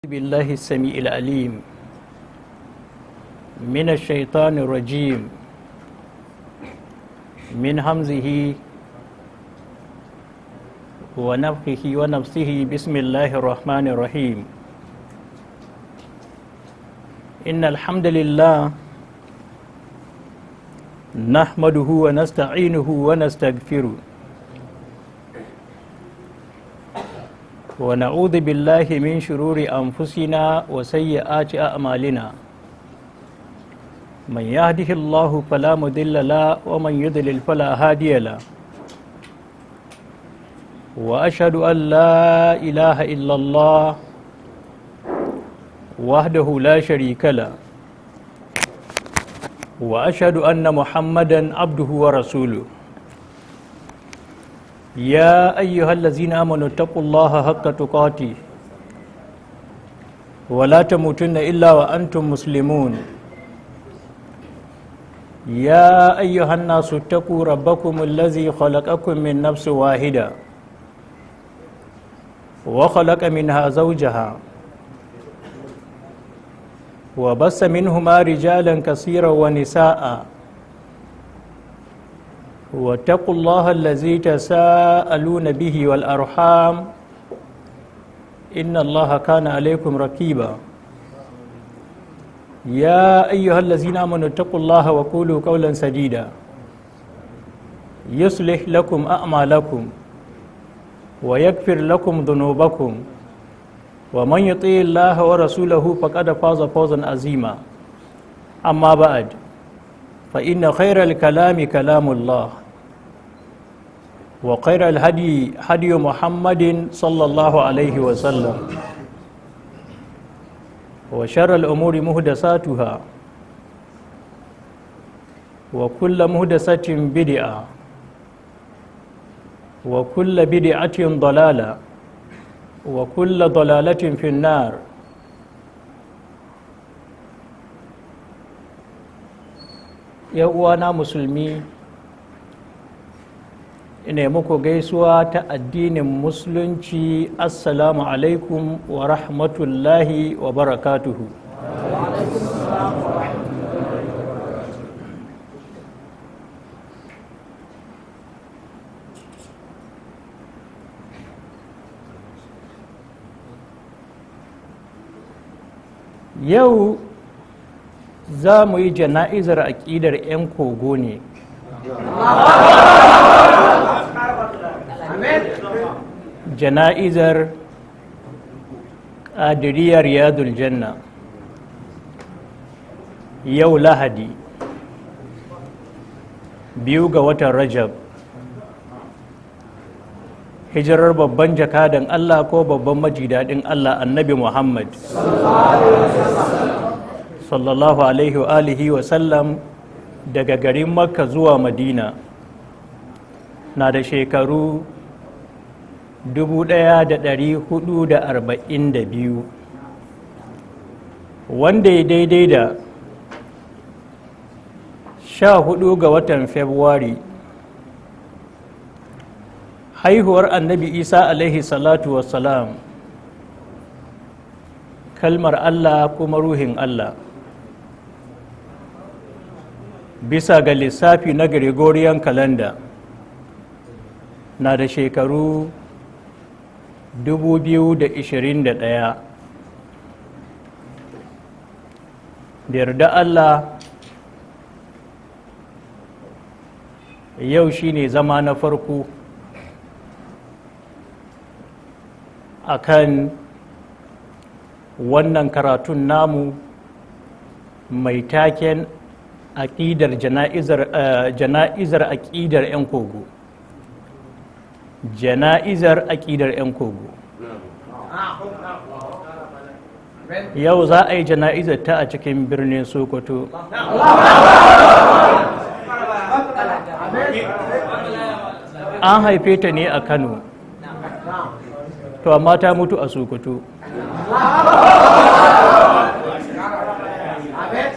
بالله السميع العليم من الشيطان الرجيم من همزه ونفخه ونفسه. بسم الله الرحمن الرحيم. إن الحمد لله نحمده ونستعينه ونستغفره ونعوذ بالله من شرور أنفسنا وسيئات أعمالنا. من يهده الله فلا مضل له ومن يضلل فلا هادي له. وأشهد أن لا إله إلا الله وحده لا شريك له، وأشهد أن محمدا عبده ورسوله. يا أيها الذين آمنوا اتقوا الله حق تقاته ولا تموتن إلا وأنتم مسلمون. يا أيها الناس اتقوا ربكم الذي خلقكم من نفس واحدة وخلق منها زوجها وبث منهما رجالا كثيرا ونساء، واتقوا الله الذي تساءلون به والأرحام إن الله كان عليكم رقيبا. يا أيها الذين آمنوا اتقوا الله وقولوا قولا سديدا يصلح لكم أعمالكم ويغفر لكم ذنوبكم، ومن يطيع الله ورسوله فقد فاز فوزا عظيما. أما بعد، فإن خير الكلام كلام الله، وخير الهدي هدي محمد صلى الله عليه وسلم، وشر الأمور مهدساتها، وكل مهدسة بدعة، وكل بدعة ضلالة، وكل ضلالة في النار. Uwana musulmi, ina muku gaisuwa ta addinin musulunci: assalamu alaikum wa rahmatullahi wa barakatuhu. Yau za mu yi jana'izar aƙidar 'yan kogo ne. Jana'izar ƙadiriyar Riyadul Janna. Yau Lahadi, 2 ga watan Rajab, hijirar babban jakadan Allah ko babban majidadin Allah, Annabi Muhammad sallallahu alaihi wa alihi wa sallam, daga garin Makka zuwa Madina na da shekaru 1442, wanda ya daidai da 14 ga watan Februari, haihuwar Annabi Isa alaihi salatu wassalam, kalmar Allah kuma ruhin Allah, bisa ga lissafi na Gregorian calendar na da shekaru 2021. Da yarda Allah, yau shine zama na farko akan wannan karatun namu mai taken aƙidar jana'izar aƙidar 'yan kogo. Jana'izar aƙidar 'yan kogo. Yau za a yi jana'izar ta a cikin birnin Sokoto. An haife ta ne a Kano, to amma ta mutu a Sokoto.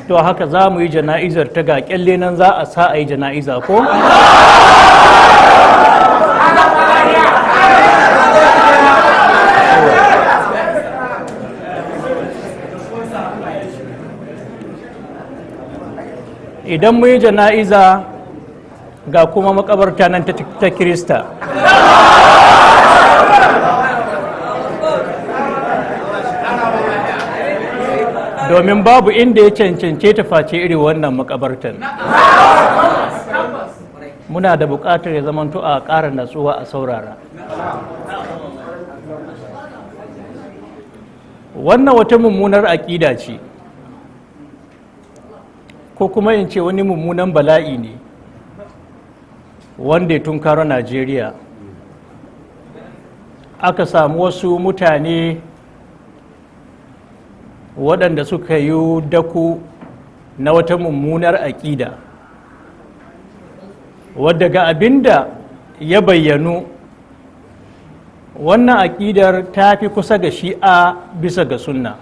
To haka za mu yi jana'izar ta. Ga kyalle nan za a sa a yi jana'iza ko? Idan mu yi jana'iza, ga kuma makabarta nan ta Kirista. Domin babu inda ya cancance ta face iri wannan makabartan. Muna da buƙatar ya zamanto a ƙara natsuwa a saurara. Wannan wata mummunar aƙida ce, ko kuma in ce wani mummunan bala'i ne wanda ya tunkaro Najeriya. Aka samu wasu mutane waɗanda suka yi dako na wata mummunar aƙida, wadda ga abinda ya bayyanu, wannan aƙidar ta fi kusa ga Shi'a bisa ga Sunna,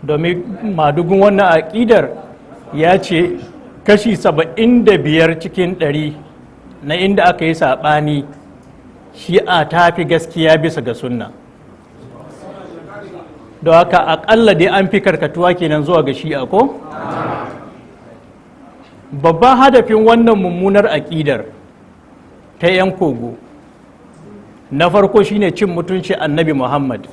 domin madugun wannan aƙidar ya ce kashi 75% na inda aka yi saɓani, Shi'a ta fi gaskiya bisa ga Sunna. Don haka aƙalla dai an fi karkatuwa kenan zuwa ga Shi'a, ko? Babban hadafin wannan mummunar aƙidar ta 'yan kogo na farko shine cin mutunci Annabi Muhammad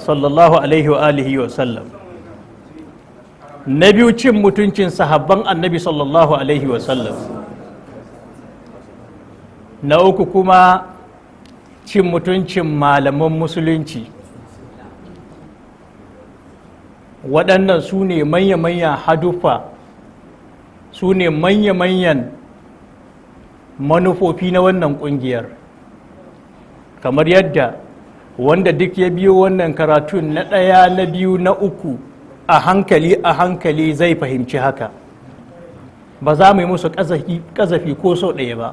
sallallahu alaihi wa alihi wa sallam. Na biyu, cin mutuncin sahabban Annabi sallallahu alaihi wa sallam. Na uku kuma, cin mutuncin malaman Musulunci. Waɗannan su ne manya-manyan hadufa, su ne manya-manyan manufofi na wannan ƙungiyar. Kamar yadda wanda duk ya biyo wannan karatun na ɗaya, na biyu, na uku, a hankali a hankali zai fahimci haka. Ba za mu yi musu ƙazafi ko sau ɗaya ba.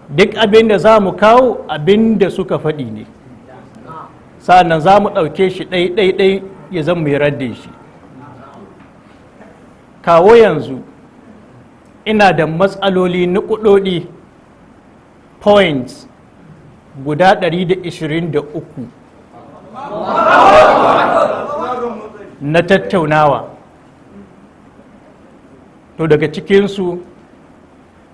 Duk abin da za mu kawo, abin da suka faɗi ne. Sa'annan za mu ɗauke shi ɗai-ɗai-ɗai, ya zan mai raddin shi. Kawo yanzu ina da matsaloli nukudodi, points guda 123 na tattaunawa. To, daga cikinsu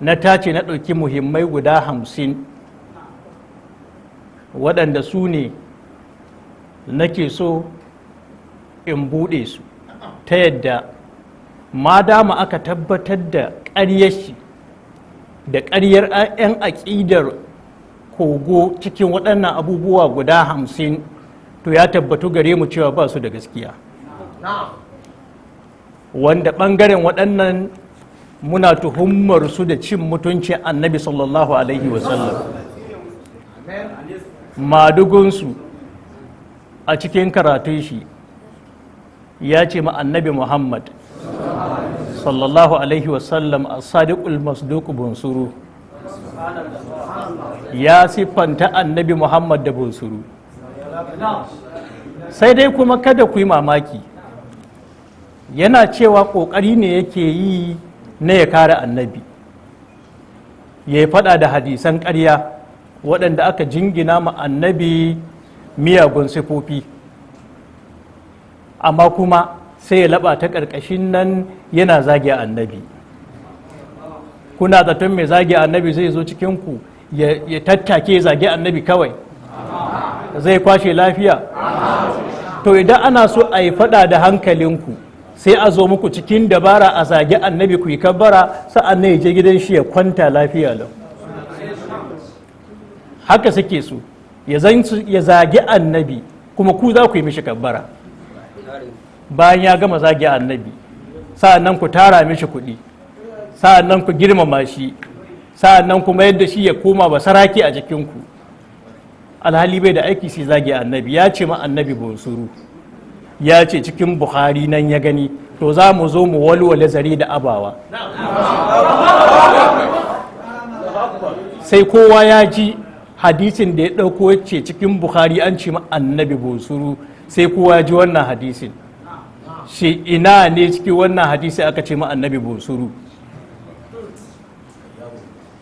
na tace, na ɗauki muhimmai guda 50, waɗanda su ne nake so in buɗe su, ta yadda ma dama aka tabbatar da ƙaryar shi da ƙaryar 'yan aƙidar kogo cikin waɗannan abubuwa guda 50, to ya tabbatu gare mu cewa ba su da gaskiya. Wanda ɓangaren waɗannan muna tuhummar su da cin mutunci Annabi sallallahu alaihi wasallam. Madugunsu a cikin karatun shi ya ce ma Annabi Muhammad sallallahu alaihi wasallam a sadiqul masduq bunsuru. Ya siffanta Annabi Muhammad da bunsuru. Sai dai kuma kada ku yi mamaki, yana cewa ƙoƙari ne yake yi na ya kare Annabi, ya yi faɗa da hadisan ƙarya waɗanda aka jingina ma Annabi miyagun sifofi, amma kuma sai ya laɓa ta ƙarƙashin nan yana zage Annabi. Kuna zaton mai zage Annabi zai zo cikinku ya tattake zage Annabi kawai zai kwashe lafiya? To, idan ana so a yi faɗa da hankalinku, sai a zo muku cikin dabara a zage Annabi, ku yi kabbara, sa'an nan ya je gidan shi ya kwanta lafiya lau. Haka suke so ya zage Annabi, kuma ku za ku yi mishi kabbara bayan ya gama zage Annabi. Sa'an nan ku tara mishi kuɗi, sa'an nan ku girmama shi, sa'an nan kuma yadda shi ya koma ba saraki a jikinku, alhali bai da aiki sai zage Annabi. Ya ce ma Annabi bunsuru, ya ce cikin Bukhari nan ya gani. To, za mu zo mu walwale zare da abawa, sai kowa ya ji hadisin da ya ɗauko ce cikin Bukhari an ce ma Annabi bunsuru. Sai kowa ya ji wannan hadisin shi ina ne cikin wannan hadisi aka ce ma Annabi bunsuru.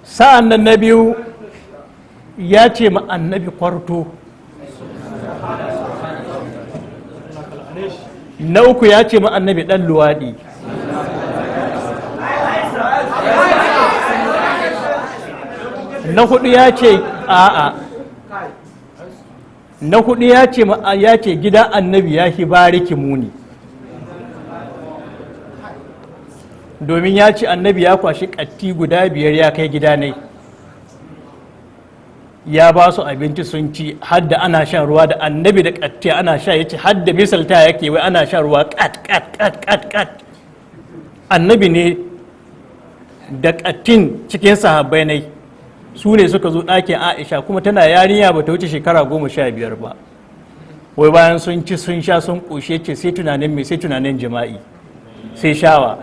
Sa'an nan na biyu, ya ce ma Annabi kwarto. Na uku ya ce ma annabi ɗan luwaɗi. Na hudu ya ce a'a. Na hudu ya ce ya ce gida annabi ya hi bariki muni, domin ya ce annabi ya kwashi ƙatti guda 5 ya kai gida ne, ya ba su abinci sun ci, hadda ana shan ruwa da annabi da ƙatti ana sha, ya ce hadda misalta yake wai ana shan ruwa kat kat kat kat kat. Annabi ne da ƙattin cikin sahabbai ne su ne suka zo ɗakin Aisha, kuma tana yarinya ba ta wuce shekara 15 ba. Wai bayan sun ci sun sha sun ƙoshe, ce sai tunanin mai, sai tunanin jima'i, sai shawa.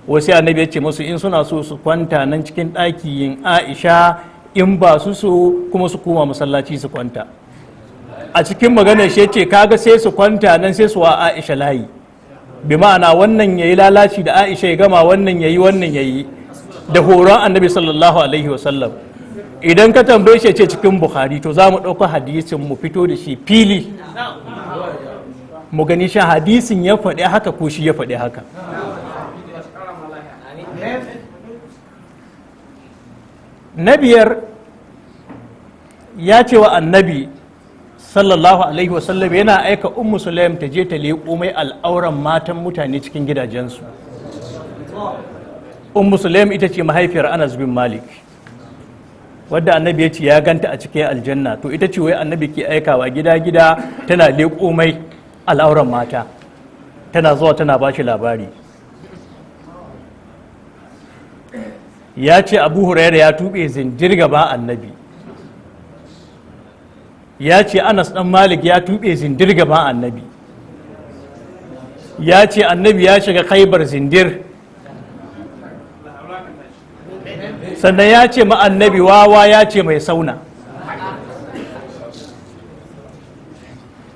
Wasu annabi ya ce musu in suna so su kwanta nan cikin ɗaki yin Aisha, in ba su so kuma su koma masallaci su kwanta. A cikin maganar shi ce kaga sai su kwanta nan sai su wa Aisha layi, bi ma'ana wannan yayi lalaci da Aisha ya gama, wannan yayi, wannan yayi, da horon annabi sallallahu alaihi wasallam. Idan ka tambaye shi ce cikin Bukhari, to za mu ɗauka hadisin mu fito da shi fili mu gani shi hadisin ya faɗi haka ko shi ya faɗi haka. Na biyar ya ce wa annabi sallallahu alaihi wasallam yana aika Ummu Sulaim ta je ta leƙo mai al'auran matan mutane cikin gidajensu. Ummu Sulaim ita ce mahaifiyar Anas bin Malik, wadda annabi ya ce ya ganta a cikin aljanna. To ita ce wai annabi ke aikawa gida-gida tana leƙo mai al'auran mata, tana zuwa tana ba shi labari. Ya ce Abu Huraira ya tuɓe zindir gaba annabi. Ya ce Anas ɗan Malik ya tuɓe zindir gaba annabi. Ya ce annabi ya shiga Khaibar zindir. Sannan ya ce ma annabi wawa, ya ce mai sauna.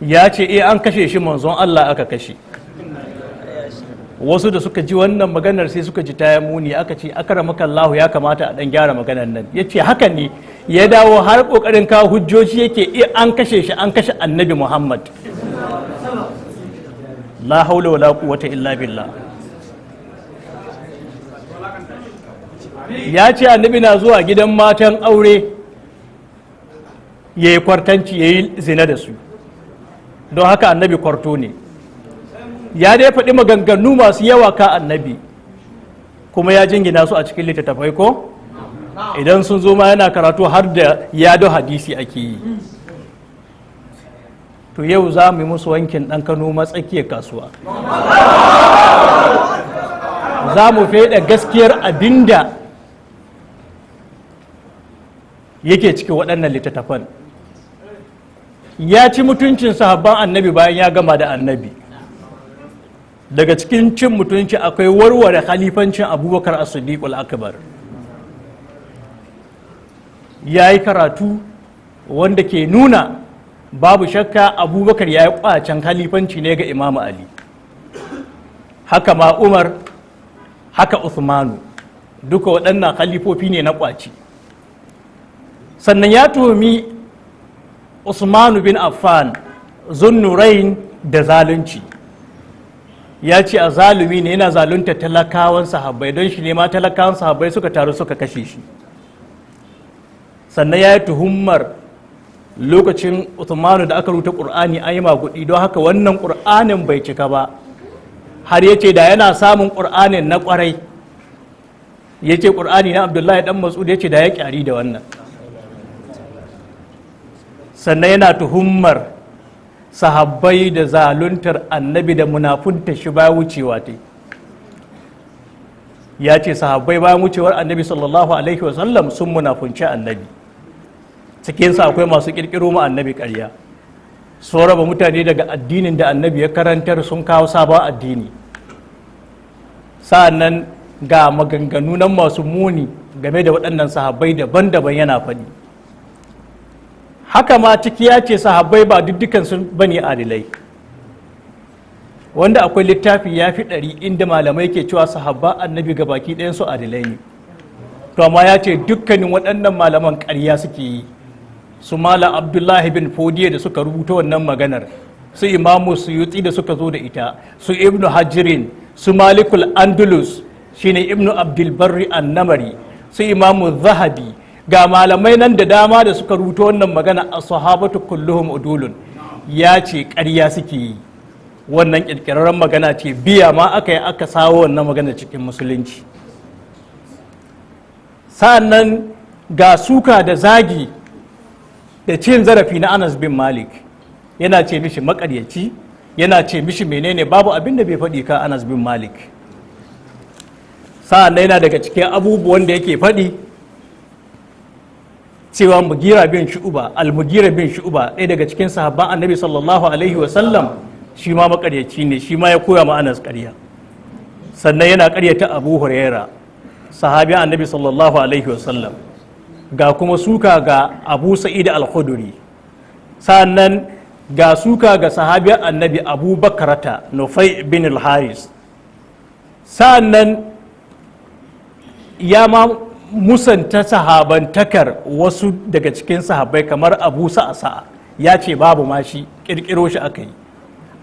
Ya ce eh an kashe shi, manzon Allah aka kashe. Wasu da suka ji wannan maganar sai suka ji ta muni, aka ce akramaka Allah ya kamata a dan gyara maganar nan. Ya ce haka ne, ya dawo har kokarin kawo hujjoji yake eh an kashe shi, an kashe annabi Muhammad. La haula wala quwwata illa billah. Ya ce annabi na zuwa gidan matan aure ya yi kwartanci, ya yi zina da su, don haka annabi kwarto ne. Ya dai faɗi maganganu masu yawa ka annabi, kuma ya jingina su a cikin littattafai ko idan sun zo ma yana karatu har da yado hadisi ake yi. To yau za mu yi musu wankin ɗan Kano matsakiyar kasuwa. Za mu feɗa gaskiyar abinda yake cikin waɗannan littattafan. Ya ci mutuncin sahabban annabi bayan ya gama da annabi. Daga cikin cin mutunci akwai warware khalifancin Abubakar As-Siddiq al-Akbar. Ya yi karatu wanda ke nuna babu shakka Abubakar ya yi kwacen khalifanci ne ga Imam Ali, haka ma Umar, haka Uthmanu, duka waɗannan khalifofi ne na kwaci. Sannan ya tuhumi Usmanu bin Affan Zunnurain da zalunci. Ya ce a zalumi ne, yana zalunta talakawan sahabbai, don shi ne ma talakawan sahabbai suka taru suka kashe shi. Sannan ya yi tuhumar lokacin Uthmanu da aka rubuta Ƙur'ani an yi maguɗi, don haka wannan Ƙur'anin bai cika ba. Har ya ce da yana samun Ƙur'anin na ƙwarai, ya ce Ƙur'ani na Abdullahi ɗan Mas'ud, ya ce da ya ƙyari da wannan. Sannan yana tuhumar sahabbai da zaluntar annabi da munafunta shi bayan wucewa ta. Ya ce sahabbai bayan wucewar annabi sallallahu alaihi wasallam sun munafunci annabi. Cikinsa akwai masu kirkiro ma annabi ƙarya, sun raba mutane daga addinin da annabi ya karantar, sun kawo sabon addini. Sa'annan ga maganganu nan masu muni game da waɗannan sahabbai daban-daban yana faɗi. Haka ma ciki ya ce sahabbai ba dukkan sun bane adilai, wanda akwai littafi ya fi 100 inda malamai ke cewa sahabba annabi ga baki ɗayan su adilai ne. To amma ya ce dukkanin waɗannan malaman ƙarya suke yi. Su Malam Abdullahi bin Fodiye da suka rubuta wannan maganar Su Imamu Suyuti da suka zo da ita, su Ibnu Hajirin, su Malikul Andalus shine Ibnu Abdulbarri Annamari, su Imamu Zahabi, ga malamai nan da dama da suka rubuta wannan magana a sahabatu kulluhum udulun. Ya ce ƙarya suke yi, wannan ƙirƙirarren magana ce, biya ma aka yi aka sawo wannan magana cikin musulunci. Sa'annan ga suka da zagi da cin zarafi na Anas bin Malik, yana ce mishi makaryaci, yana ce mishi menene, babu abin da bai faɗi ka Anas bin Malik. Sa'annan yana daga cikin abubuwan da yake faɗi cewa Mugira bin Shu'uba, Al-Mugira bin Shu'uba, ɗaya daga cikin sahabban Annabi sallallahu alaihi wasallam, shi ma makaryaci ne, shi ma ya koya ma Anas ƙarya. Sannan yana ƙaryata Abu Huraira, sahabi Annabi sallallahu alaihi wasallam. Ga kuma suka ga Abu Sa'id Al-Khudri. Sannan ga suka ga sahabi Annabi Abu Bakrata Nufai bin Al-Haris. Sannan ya ma musanta sahabantakar wasu daga cikin sahabbai kamar Abu Sa'sa'a, ya ce babu ma shi, kirkiro shi aka yi.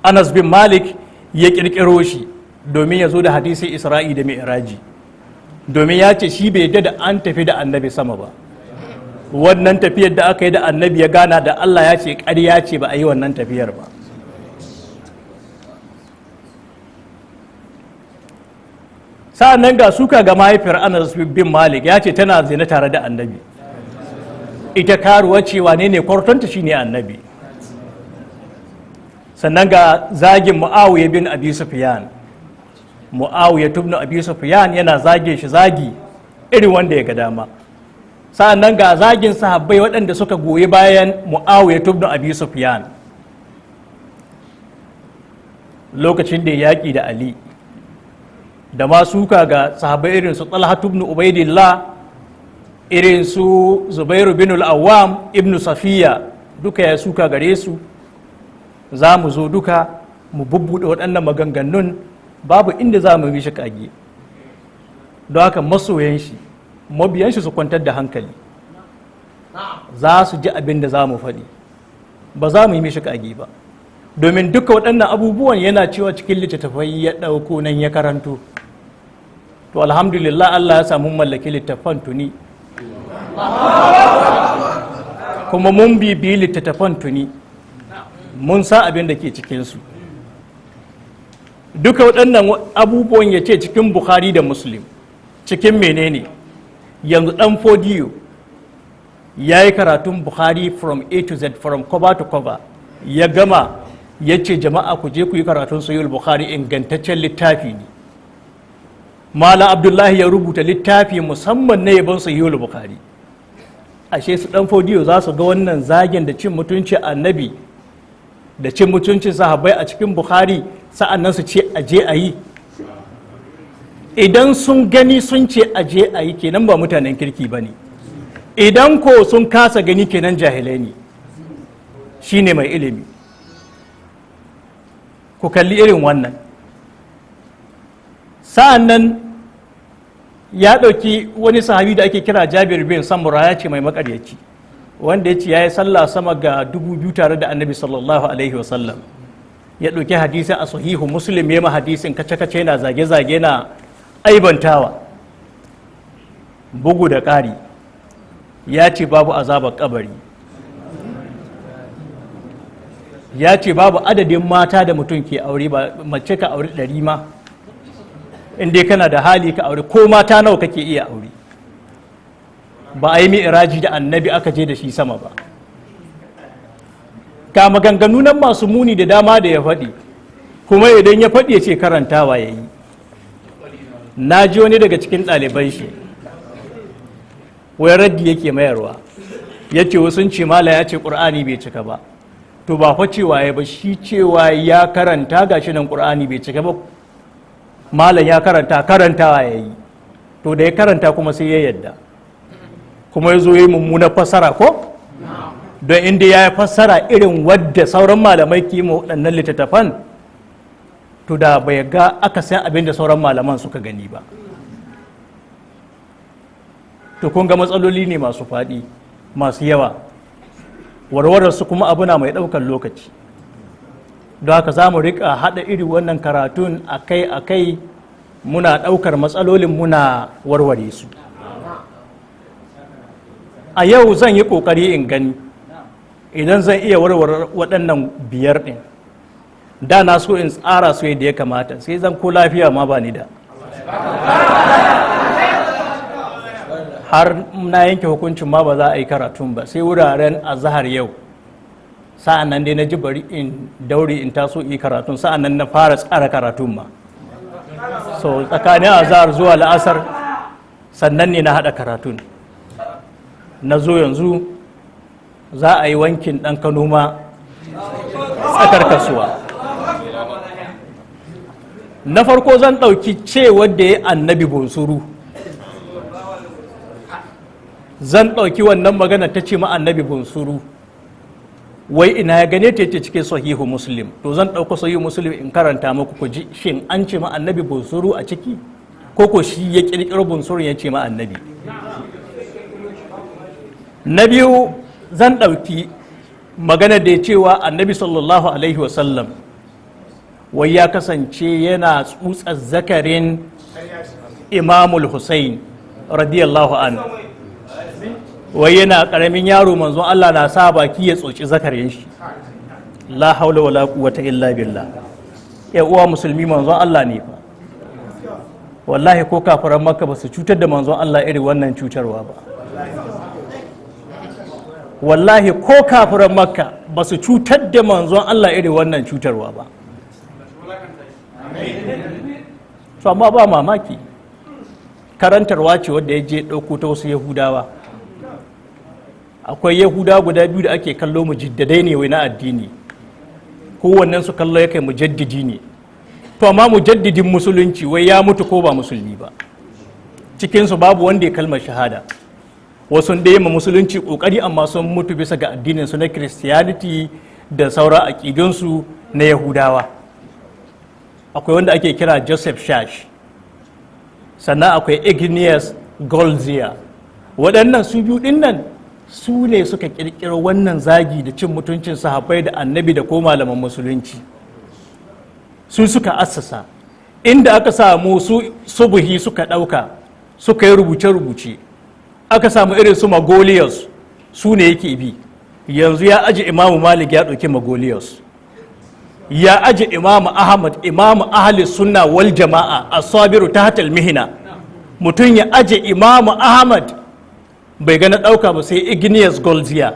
Anas bin Malik ya kirkiro shi domin ya zo da hadisi Isra'i da Mi'raji, domin ya ce shi bai yadda da an tafi da Annabi sama ba. Wannan tafiyar da aka yi da Annabi ya gana da Allah, ya ce ƙarya ce, ba a yi wannan tafiyar ba. Sa'an nan ga suka ga mahaifiyar Anas bin Malik, ya ce tana zina tare da Annabi, ita karuwa ce, wane ne kwartonta? Shine Annabi. Sannan ga zagin Mu'awiya bin Abi Sufyan, Mu'awiya ibn Abi Sufyan, yana zage shi zagi irin wanda ya ga dama. Sa'an nan ga zagin sahabbai waɗanda suka goyi bayan Mu'awiya ibn Abi Sufyan lokacin da ya yaƙi da Ali, da ma suka ga sahabbai irin su Talha ibn Ubaidillah, irin su Zubairu bin al-Awwam, ibn Safiya, duka ya suka gare su. Za mu zo duka mu bubbuɗe waɗannan maganganun, babu inda za mu yi shi kage. Don haka masoyan shi, mabiyan shi, su kwantar da hankali, za su ji abin da za mu faɗi, ba za mu yi mishi kage ba, domin duka waɗannan abubuwan yana cewa cikin littattafai ya ɗauko nan ya karanto. To alhamdulillah, Allah ya samu mallaki littattafan tuni, kuma mun bibiyi littattafan tuni, mun sa abin da ke cikinsu. Duka waɗannan abubuwan ya ce cikin Bukhari da Muslim, cikin menene. Yanzu ɗan Fodiyo ya yi karatun Bukhari from A to Z, from cover to cover, ya gama, ya ce jama'a ku je ku yi karatun Sahihul Bukhari, ingantaccen littafi ne. Malam Abdullahi ya rubuta littafi musamman na yabon Sahihul Bukhari. Ashe su ɗan Fodiyo za su ga wannan zagin da cin mutunci Annabi da cin mutuncin sahabbai a cikin Bukhari, sa'annan su ce a je a yi? Idan sun gani sun ce a je a yi, kenan ba mutanen kirki ba ne. Idan ko sun kasa gani, kenan jahilai ne. Shi ne mai ilimi. Ku kalli irin wannan. Sa'annan ya ɗauki wani sahabi da ake kira Jabir bin Samura, ya ce mai makaryaci, wanda ya ce ya yi sallah sama ga 2000 tare da Annabi sallallahu alaihi wasallam. Ya ɗauki hadisi a Sahihu Muslim, ya ma hadisin kace-kace, na zage-zage, na aibantawa. Bugu da ƙari ya ce babu azabar kabari, ya ce babu adadin mata da mutum ke aure ba, mace ka aure 100 ma, in dai kana da hali ka aure ko mata nawa kake iya aure. Ba a yi mi'raji da Annabi aka je da shi sama ba. Ga maganganu nan masu muni da dama da ya faɗi, kuma idan ya faɗi ya ce karantawa ya yi. Na ji wani daga cikin ɗaliban shi wai raddi yake mayarwa, ya ce wasu ce mala ya ce ƙur'ani bai cika ba. To ba fa cewa ya ba shi, cewa ya karanta gashi nan ƙur'ani bai cika ba. Malam ya karanta, karantawa ya yi. To da ya karanta kuma sai ya yadda, kuma ya zo yi mummunar fassara ko? Don inda ya fassara irin wadda sauran malamai ke yi waɗannan littattafan, to da bai ga aka san abin da sauran malaman suka gani ba. To kun ga matsaloli ne masu faɗi, masu yawa, warwararsu kuma abu na mai ɗaukar lokaci. Don haka za mu rika haɗa iri wannan karatun akai-akai, muna ɗaukar matsalolin muna warware su. A yau zan yi ƙoƙari in gani idan zan iya warware waɗannan biyar ɗin. Da na so in tsara su yadda ya kamata, sai zan ko lafiya ma ba ni da har na yanke hukuncin ma ba za a yi karatun ba sai wuraren azahar yau. Sa'an nan dai na ji bari in daure in taso yi karatun. Sa'an nan na fara tsara karatun ma. So tsakanin azahar zuwa la'asar sannan ne na haɗa karatun. Na zo yanzu za a yi wankin ɗan Kano ma tsakar kasuwa. Na farko zan ɗauki cewar da ya annabi bunsuru. Zan ɗauki wannan magana ta ce ma annabi bunsuru, wai ina ya gane ta? Yace cikin Sahihu Muslim. To zan ɗauka Sahihu Muslim in karanta muku ku ji, shin an ce ma annabi bunsuru a ciki, ko ko shi ya ƙirƙiro bunsuru ya ce ma annabi? Na biyu, zan ɗauki magana da ya cewa annabi sallallahu alaihi wasallam wai ya kasance yana tsutsar zakarin Imamul Hussein radiyallahu anhu. Wai yana karamin yaro manzon Allah na sa baki ya tsoci zakarin shi. La haula wala quwwata illa billah. Ya uwa musulmi, manzon Allah ne fa. Wallahi ko kafiran Makka ba su cutar da manzon Allah irin wannan cutarwa ba. Wallahi ko kafiran Makka ba su cutar da manzon Allah irin wannan cutarwa ba. To amma ba mamaki, karantarwa ce wadda ya je ɗauko ta wasu Yahudawa. Akwai Yahudawa guda biyu da ake kallo mujaddadai ne wai na addini. Kowannen su kallo ya kai mujaddidi ne. To amma mujaddidin musulunci wai ya mutu ko ba musulmi ba, cikinsu babu wanda ya kalmar shahada. Wasu da ma musulunci kokari, amma sun mutu bisa ga addinin su na Christianity da sauran aƙidunsu na Yahudawa. Akwai wanda ake kira Joseph Shash, sannan akwai Igneous Goldzier. Waɗannan su biyu ɗin nan su ne suka ƙirƙiro wannan zagi da cin mutuncin sahabbai da annabi da ko malaman musulunci. Su suka assasa. Inda aka samu su Subuhi suka ɗauka suka yi rubuce-rubuce, aka samu irin su Magolius, su ne yake bi. Yanzu ya aji Imamu Malik, ya ɗauki Magolius. Ya aji Imamu Ahmad, Imamu ahli sunna wal jama'a, asabiru tahtal mihina. Mutum ya aje Imamu Ahmad, bai gana ɗauka ba sai Igneous Goldzier.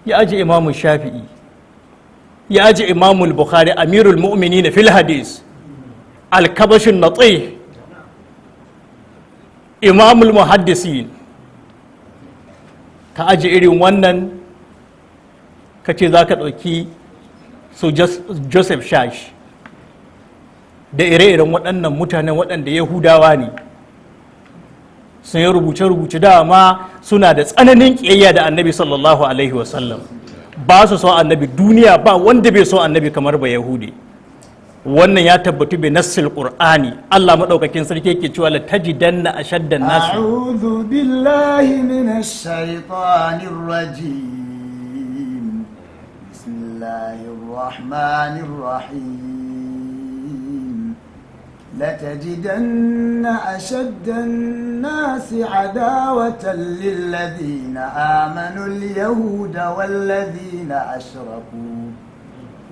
Ya aje Imamu Shafi'i, ya aje Imamu Bukhari, amirul mu'minin fil hadis, alkabashin natsi, imamul muhaddisin. Ka aje irin wannan, ka ce za ka ɗauki su Joseph Shash da ire-iren waɗannan mutanen waɗanda Yahudawa ne, sun yi rubuce-rubuce, dama suna da tsananin ƙiyayya da annabi sallallahu alaihi wasallam. Ba su so annabi. Duniya ba wanda bai so annabi kamar ba Yahudi. Wannan ya tabbatu bi nassil Qur'ani. Allah madaukakin sarki yake cewa la tajidanna ashaddan nas أعوذ بالله من الشيطان الرجيم. بسم الله الرحمن الرحيم. لتجدن أشد الناس عداوة للذين آمنوا اليهود والذين أشركوا،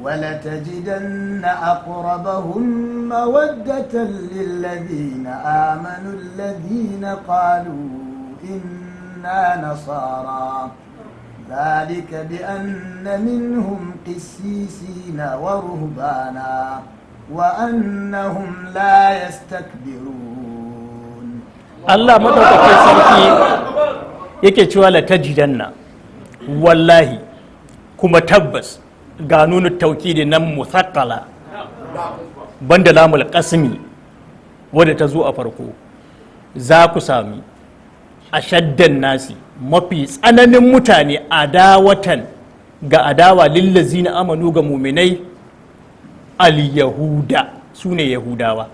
ولتجدن أقربهم مودة للذين آمنوا الذين قالوا إنا نصارى، ذلك بأن منهم قسيسين ورهبانا وأنهم لا يستكبرون. Allah madaukakin sarki yake cewa la tajidanna, wallahi kuma tabbas, ga nunu taukidi nan musaqqala, banda lamul qasmi wadda ta zo a farko. Za ku sami ashaddan nasi, mafi tsananin mutane, adawatan, ga adawa, lillazina amanu, ga muminai, al-yahuda, su ne Yahudawa.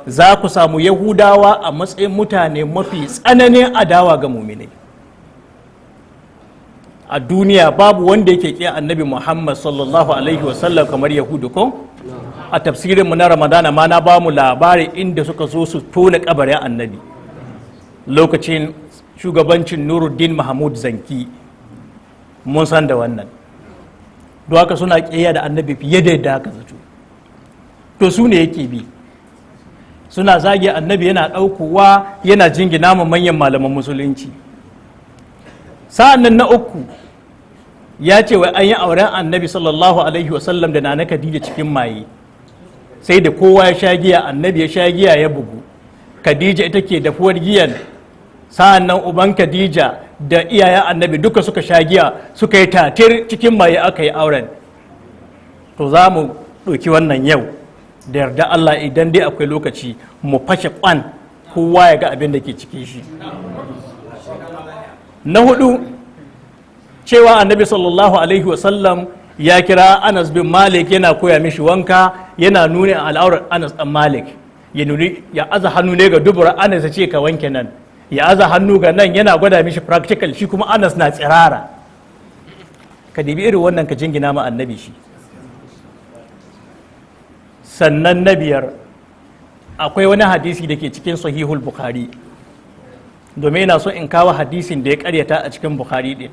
Za ku samu Yahudawa a matsayin mutane mafi tsananin adawa ga muminai. A duniya babu wanda yake ƙi Annabi Muhammad sallallahu alaihi wasallam kamar Yahudu, ko? A tafsirinmu na Ramadana ma na ba mu labari inda suka zo su tona kabarin Annabi lokacin shugabancin Nuruddin Mahmud Zanki. Mun san da wannan. Don haka suna ƙiyayya da Annabi fiye da yadda aka zato. To, su ne yake bi suna zage Annabi, yana ɗaukowa yana jingina ma manyan malaman Musulunci. Sa'an nan na uku, ya ce wai an yi auren Annabi sallallahu alaihi wasallam da Nana Khadija cikin maye, sai da kowa ya sha giya, Annabi ya sha giya ya bugu, Khadija ita ke dafuwar giyan, sa'an nan uban Khadija da iyayen Annabi duka suka sha giya, suka yi tatir cikin maye aka yi auren. To, za mu ɗauki wannan yau da yarda Allah, idan dai akwai lokaci, mu fashe kwan, kowa ya ga abin da ke cikin shi. Na hudu, cewa Annabi sallallahu alaihi wasallam ya kira Anas bin Malik yana koya mishi wanka, yana nuna al'aurar Anas dan Malik, ya nuni, ya aza hannu ne ga dubura Anas, ya ce, "Ka wanke nan." Ya aza hannu ga nan, yana gwada mishi practical, shi kuma Anas na tsirara. Ka dibi irin wannan ka jingina ma Annabi shi. Sannan na biyar, akwai wani hadisi da ke cikin Sahihul Bukhari, domin ina so in kawo hadisin da ya karyata a cikin Bukhari din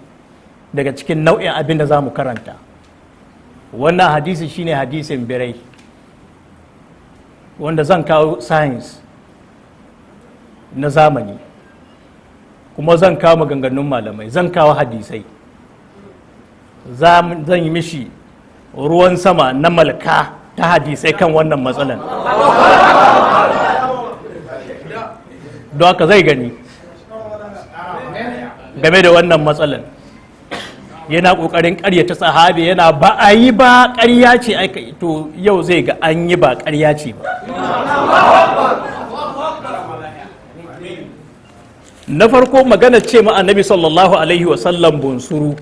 daga cikin nau'in abin da za mu karanta. Wannan hadisi shine hadisin birai, wanda zan kawo science na zamani, kuma zan kawo maganganun malamai, zan kawo hadisai, zan yi mishi ruwan sama na malka ta hadisai kan wannan matsalan. Don haka zai gani game da wannan matsalan, yana ƙoƙarin ƙaryata sahabi, yana ba a yi ba, ƙarya ce. To, yau zai ga an yi, ba ƙarya ce ba. Na farko, magana ce ma Annabi sallallahu alaihi wasallam bunsuru,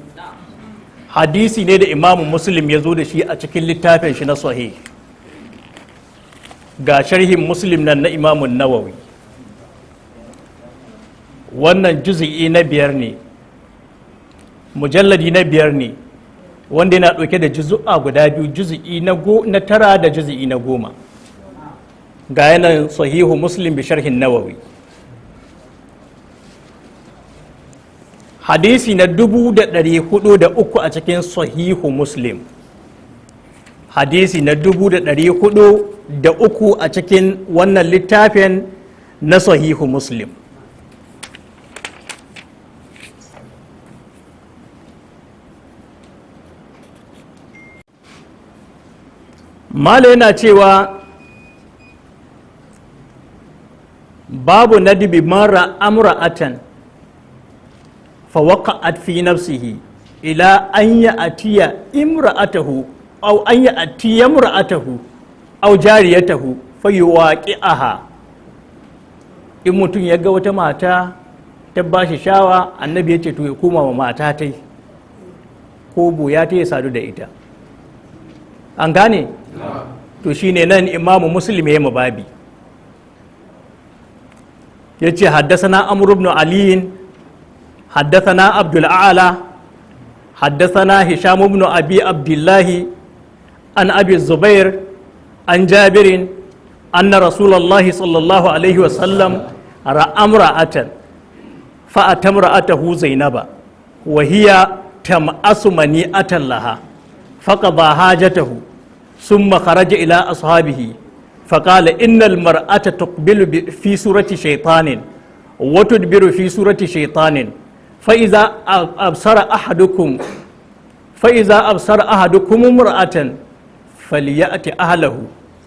hadisi ne da Imamu Muslim ya zo da shi a cikin littafin shi na Sahih. Ga sharhin Muslim nan na Imamun Nawawi. Wannan juzi'i na biyar ne, mujalladi na biyar ne, wanda yana ɗauke da juzu'a guda biyu, juzi'i na tara da juzi'i na 10. Ga yanan, Sahihu Muslim bi sharhin Nawawi, hadisi na 403 a cikin Sahihu Muslim, hadisi na 403 a cikin wannan littafin na Sahihu Muslim. Mala yana cewa, babu nadbi man ra'a imra'atan fa waqa'at fi nafsihi ila an ya'tiya imra'atahu aw an ya'tiya imra'atahu aw jariyatahu fa yuwaqi'aha. In mutum ya ga wata mata ta ba shi shawa, Annabi ya ce to ya koma wa mata tai ko boya ta, ya sadu da ita. An gane? To, shine nan Imamu Muslim ya babi, ya ce, حدثنا عمرو بن علي، حدثنا عبد الأعلى، حدثنا هشام بن أبي عبد الله، عن أبي الزبير، عن جابر، أن رسول الله صلى الله عليه وسلم رأى امرأة فأتى امرأته زينب وهي تمأس منيئة لها، فقضى حاجته ثم خرج إلى أصحابه فقال: إن المرأة تقبل في صورة شيطان وتدبر في صورة شيطان، فإذا أبصر أحدكم امرأة فليأت أهله،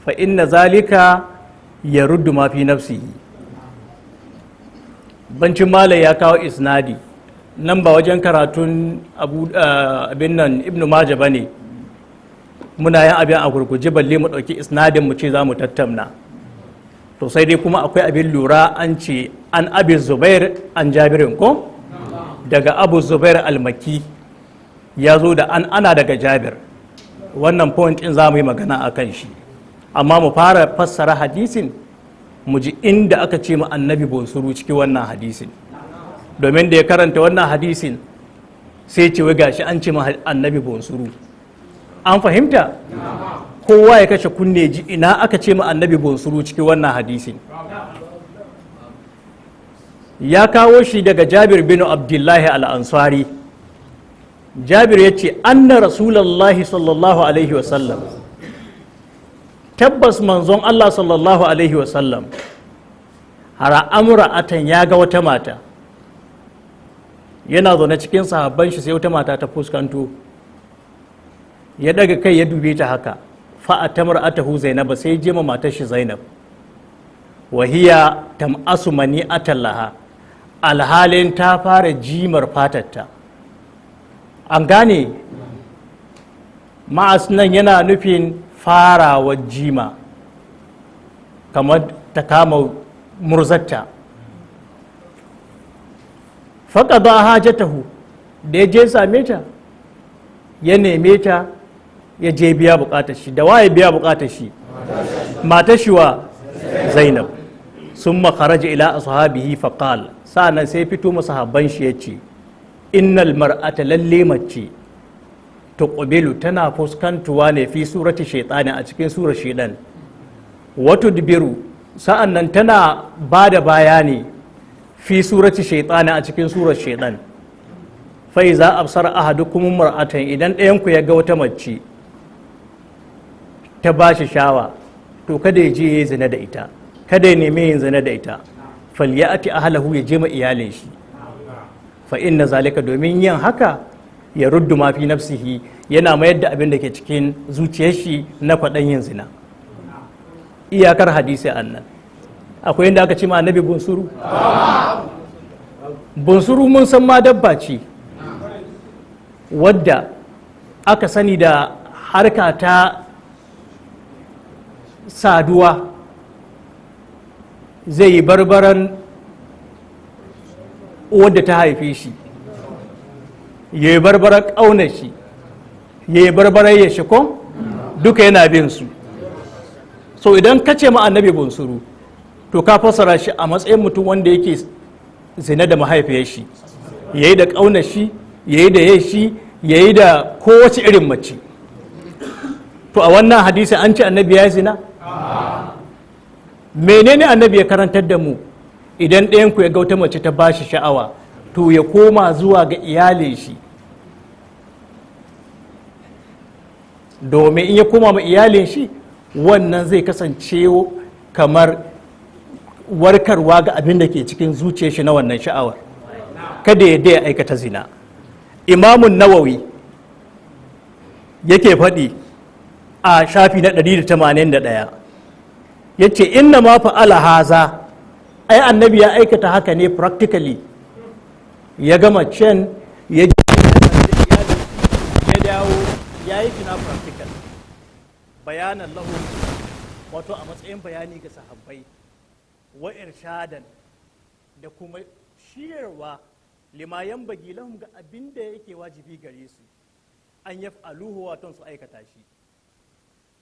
فإن ذلك يرد ما في نفسه. Bancin mala ya kawo isnadi nan, ba wajen karatun abu abin nan Ibnu Maja ba ne, muna yin abin a gurguje, balle mu ɗauki isnadin mu ce za mu tattauna. To, sai dai kuma akwai abin lura, an ce an Abi Zubair an Jabirin, ko? Daga Abu Zubair Almaki ya zo da an ana daga Jabir. Wannan point in za mu yi magana a kan shi, amma mu fara fassara hadisin, mu ji inda aka ce mu Annabi bonsuru ciki wannan hadisin, domin da ya karanta wannan hadisin Sai ce wai gashi an ce ma annabi bunsuru. An fahimta? Kowa ya kashe kunne ji ina aka ce ma annabi bunsuru cikin wannan hadisin. Ya kawo shi daga Jabir bin Abdullahi al-Ansari. Jabir ya ce anna Rasulallahi sallallahu alaihi wasallam, tabbas manzon Allah sallallahu alaihi wasallam hara amra'atan, ya ga wata mata, yana zaune cikin sahabban shi, sai wata mata ta fuskanto, ya daga kai ya dube ta haka. Fa'ata mar'atahu Zainab, sai je ma matar shi Zainab, wa hiya tam'asu mani'atan laha, alhalin ta fara jimar fatarta. An gane ma'as nan yana nufin farawa jima, kamar ta kama murzatta. Faƙaɗa hajatahu, da ya je same ta, ya neme ta, ya je biya buƙatar shi. Da waye biya buƙatar shi? Matar shi wa? Zainab. Sun makaraja ila ashabihi faqal, sa'annan sai fito masahabban shi ya ce innal mar'ata, lalle mace, tuqbilu, tana fuskantuwa ne, fi surati shaytani, a cikin surar shaytan, wa tudbiru, sa'annan tana bada baya ne, fi surati shaytani, a cikin surar shaytan. Fa iza absara ahadukum mar'atan, idan ɗayan ku ya ga wata mace ta bashi shawa, to kada ya je ya yi zina da ita, kada ya nemi yin zina da ita. Falyati ahlahu, ya je ma iyalin shi. Fa inna zalika, domin yin haka, ya ruddu ma fi nafsihi, yana mayar da abin da ke cikin zuciyar shi na kwaɗan yin zina. Iyakar hadisi annan. Akwai inda aka ce ma annabi bunsuru? Bunsuru mun san ma dabba ce wadda aka sani da harka ta saduwa, zai yi barbaran wadda ta haife shi, ya yi barbaran ƙaunar shi, ya yi barbaran ya shi, ko duka yana bin su. So idan ka ce ma annabi bunsuru, to ka fassara shi a matsayin mutum wanda yake zina da mahaifiyar shi, ya yi da ƙaunar shi, ya yi da yar shi, ya yi da kowace irin mace. To a wannan hadisi an ce annabi ya yi zina? Menene annabi ya karantar da mu? Idan ɗayan ku ya ga wata mace ta bashi sha'awa, to ya koma zuwa ga iyalin shi, domin in ya koma ma iyalin shi, wannan zai kasance kamar warkarwa ga abin da ke cikin zuciyar shi na wannan sha'awar, kada ya dai aikata zina. Imamun Nawawi yake faɗi a shafi na 181, ya ce inna ma fa'ala haza, ai annabi ya aikata haka ne practically, ya gama can, ya ya dawo ya yi tuna practical, bayanan lahu, wato a matsayin bayani ga sahabbai, wa irshadan, da kuma shirarwa, lima yanbagi lahum, ga abin da yake wajibi gare su, an yaf'aluhu, wato su aikata shi.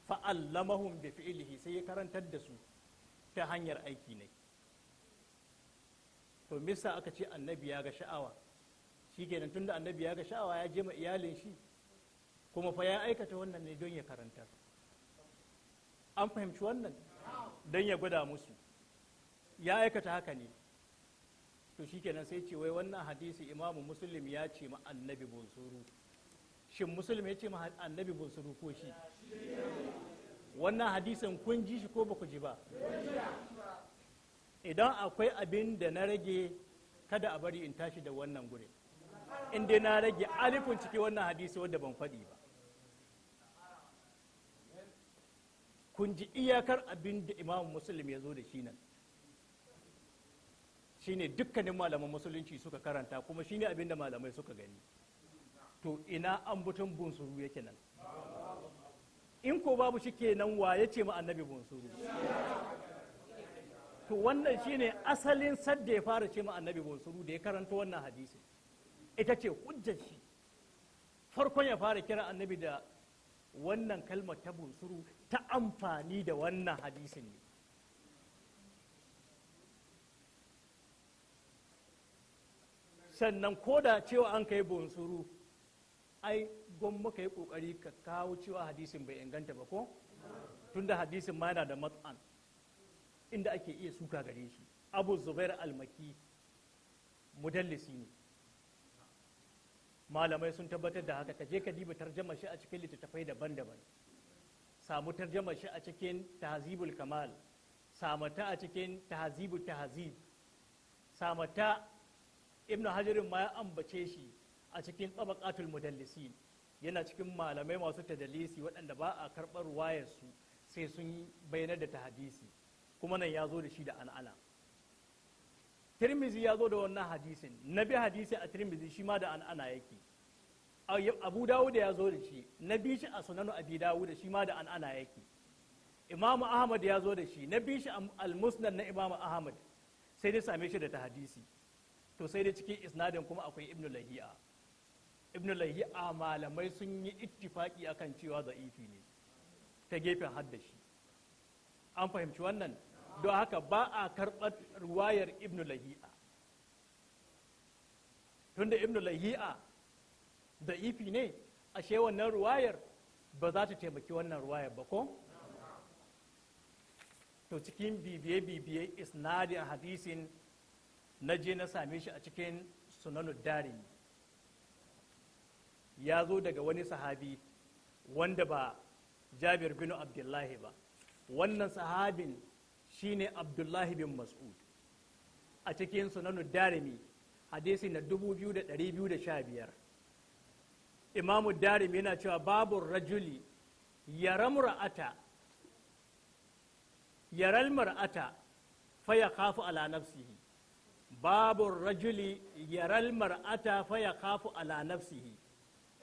Fa'allamahum bi fi'lihi, sai ya karantar da su ta hanyar aiki ne. To misa aka ce annabi ya ga sha'awa, shikenan, tunda annabi ya ga sha'awa ya je ma iyalin shi, kuma fa ya aikata wannan ne don ya karantar. An fahimci wannan? Don ya gwada musu ya aikata haka ne. To shikenan sai ce wai wannan hadisi Imamu Muslim ya ce ma annabi bunsuru. Shin Muslim ya ce ma annabi bunsuru ko shi? Wannan hadisin kun ji shi ko ba ku ji ba? Idan akwai abin da na rage, kada a bari in tashi da wannan gurin. In dai na rage alifin ciki wannan hadisi wadda ban faɗi ba. Kun ji iyakar abin da Imamu Muslim ya zo da shi nan, shine dukkanin malaman musulunci suka karanta, kuma shine abin da malamai suka gani. To ina an butun bunsuru yake nan? In ko babu shi kenan, wa ya ce ma annabi bunsuru? To wannan shine asalin sadda ya fara ce ma annabi bunsuru, da ya karanta wannan hadisi, ita ce hujjar shi farkon ya fara kira annabi da wannan kalmar ta bunsuru, ta amfani da wannan hadisin ne. Sannan ko da cewa an kai bunsuru, ai gwamma ka yi kokari ka kawo cewa hadisin bai inganta ba, ko tunda hadisin ma yana da mat'an inda ake iya suka gare shi. Abu Zubair Almaki mudallisi ne, malamai sun tabbatar da haka. Ka je ka diba tarjama shi a cikin littattafai daban-daban, samu tarjama shi a cikin Tahzibul Kamal, samu ta a cikin Tahzibul Tahzib, samu ta Ibnu Hajarin ma ya ambace shi a cikin Tabaqatul Mudallisin. Yana cikin malamai masu tadalisi waɗanda ba a karɓar wayarsu sai sun bayyana da ta hadisi. Kuma nan ya zo da shi da an'ana. Tirmizi ya zo da wannan hadisin, na bi hadisi a Tirmizi, shi ma da an'ana yake. Abu Dawud ya zo da shi, na bi shi a Sunanu Abi Dawud, shi ma da an'ana yake. Imamu Ahmad ya zo da shi, na bi shi Al-Musnad na Imamu Ahmad, sai dai same shi da ta hadisi. To sai dai cikin isnadin kuma akwai Ibnu Lahi'a. Ibnu Lahi'a malamai sun yi ittifaki akan cewa za'ifi ne ta gefen haddashi. An fahimci wannan? Don haka ba a karɓar ruwayar Ibnu Lahi'a. Tunda Ibnu Lahi'a da'ifi ne, ashe wannan ruwayar ba za ta taimaki wannan ruwayar ba, ko? To cikin bibiye-bibiye isnadin hadisin, na je na same shi a cikin Sunanud Darimi. Ya zo daga wani sahabi wanda ba Jabir bin Abdullahi ba. Wannan sahabin shine Abdullahi bin Mas'ud. A cikin Sunanud Darimi, hadisi na 2215, Imamu Darimi yana cewa: "Babu rajuli yaramra'ata yaral mar'ata fa yakhafu ala nafsihi, babu rajuli yaral mar'ata fa yakhafu ala nafsihi."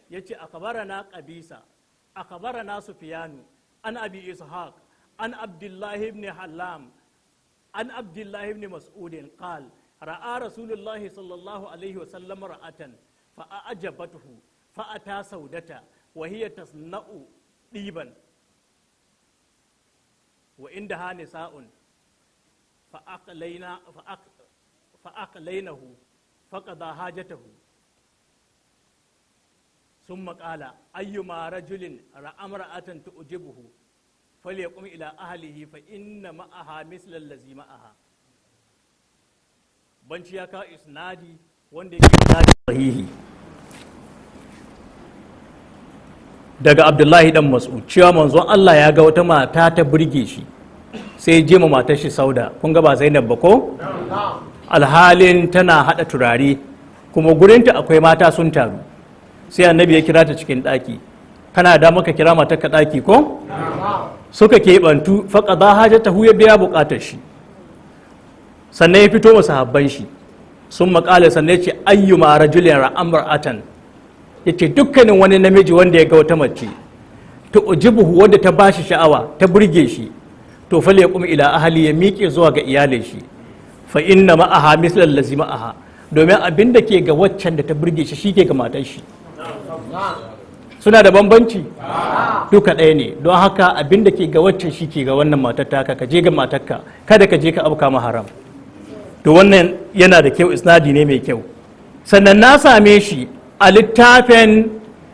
Yace: "Akhbarana Qabisa, akhbarana Sufyanu, an Abi Ishaq, an Abdullah ibn Hallam, an Abdullah ibn Mas'ud qal: ra'a Rasulullahi sallallahu alaihi wa sallam ra'atan fa a'jabathu, fa ata Saudata wa hiya tasna'u diban wa indaha nisa'un, fa aqlaina fa aqlainahu faqada hajatahu. ثم قال: أيما رجل رأى امرأة تعجبه فليقم إلى أهله، فإن معها مثل الذي معها." Banci ya kawo isnadi wanda yake isnadi sahihi daga Abdullahi dan Mas'ud, cewa manzon Allah ya ga wata mata ta burge shi, sai je ma matar shi Sauda, kun ga ba Zainab ba, ko? Alhalin tana hada turare, kuma gurinta akwai mata sun taru. Sai Annabi ya kira ta cikin ɗaki. Kana da maka kira matar ka ɗaki, ko? Suka keɓantu, faƙaɗa hajatahu, ya biya buƙatar shi, sannan ya fito masu habban shi. Sun maƙala, sannan ya ce: "Ayyuma rajulin ra'a mar'atan," ya ce, "dukkanin wani namiji wanda ya ga wata mace, tu'jibuhu, wadda ta bashi sha'awa, ta burge shi, to fal yaqum ila ahli, ya miƙe zuwa ga iyalin shi, fa inna ma'aha misla allazi ma'aha, domin abin da ke ga waccan da ta burge shi, shi ke ga matar shi. Suna da bambanci? Duka ɗaya ne. Don haka abin da ke ga waccan, shi ke ga wannan matar taka. Ka je ga matarka, kada ka je ka abuka ma haram." To wannan yana da kyau, isnadi ne mai kyau. Sannan na same shi a littafin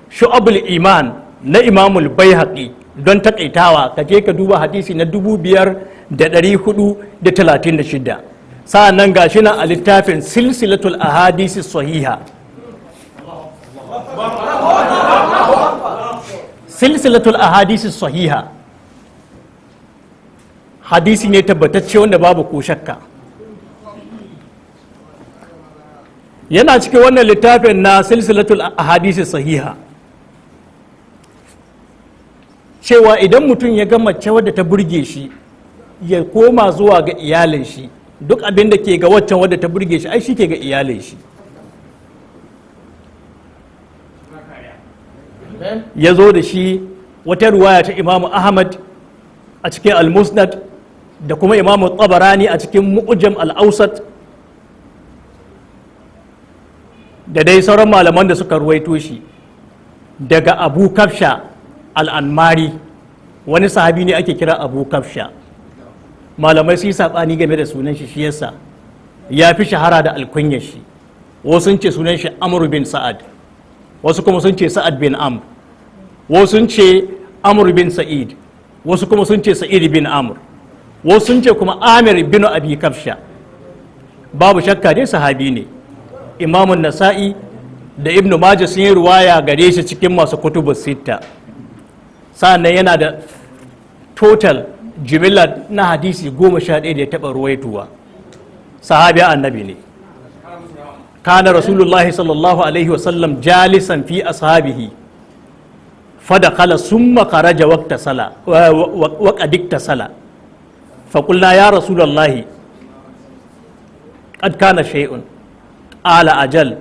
Shu'abul Iman na Imamul Baihaqi. Don takaitawa, ka je ka duba hadisi na 5436. Sa'an nan ga shi nan a littafin Silsilatul Ahadisi Sahiha, Silsilatul Ahadisi Sahiha, hadisi ne tabbatacce wanda babu ko shakka. Yana cikin wannan littafin na Silsilatul Ahadisi Sahiha cewa idan mutum ya ga mace wadda ta burge shi, ya koma zuwa ga iyalin shi. Duk abin da ke ga waccan wadda ta burge shi, ai shi ke ga iyalin shi. Ya zo da shi wata ruwaya ta Imamu Ahmad a cikin Al-Musnad da kuma Imamu Tabarani a cikin Mu'jam Al-Awsat da dai sauran malaman da suka ruwaito shi daga Abu Kafsha Al'anmari. Wani sahabi ne ake kira Abu Kafsha. Malamai su yi saɓani game da sunan shi, shi yasa ya fi shahara da alkunyar shi. Wasu sun ce sunan shi Amr bin Sa'ad, wasu kuma sun ce Sa'ad bin Amr, wasu sun ce Amr bin Sa'id, wasu kuma sun ce Sa'id bin Amr, wasu sun ce kuma Amir bin Abi Kafsha. Babu shakka dai sahabi ne. Imamun Nasa'i da Ibnu Majah sun yi ruwaya gare shi cikin masu kutubu sitta. Sa'annan yana da total jimilla na hadisi 11 da ya taɓa ruwaituwa. Sahabi annabi ne. Kana Rasulullahi sallallahu alaihi wasallam jalisan fi ashabihi, fadakhala summa kharaja waqta sala wa qad iktasala, fa qulna ya Rasulullahi, qad kana shay'un? Qala ajal,